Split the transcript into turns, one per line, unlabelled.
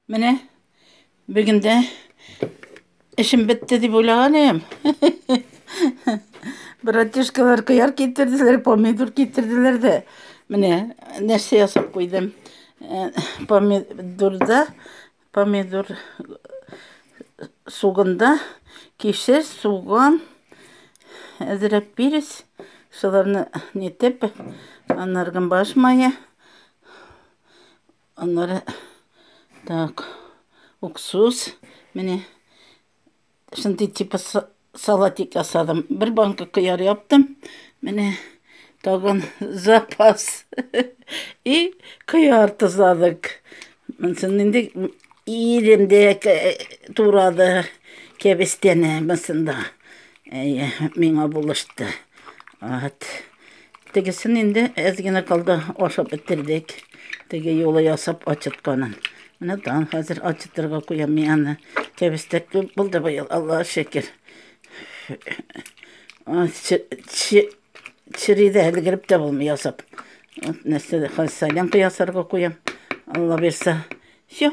Менә бүген дә эшем бетте дип уйлаган идем. Братишкалар кыяр китерделәр, помидор китерделәр дә. Менә нәрсә ясап куйдым. Помидорда, помидор сугында кишер, суган, әзрәк перец, шуларны нитеп, аннары гөмбаш мае, Аннары так, уксус. Менә шундый типа салатик ясадым. Бер банка кыяр яптым. Менә тагын запас. И кыяр тозладык. Монсын инде ирем дә турады кәбестәне монсында. Әйе, миңа булышты. Вот. Тегесен инде әз генә калды, ашап бетердек. Теге юлы ясап ачытканын. Менә тагын хәзер ачытырга куям мин аны. Кәбестә күп булды быел, Аллаһ шөкер. Чери дә өлгереп тә булмый ясап. Вот нәрсә дә хәзер солянка ясарга куям. Алла бирсә. Все.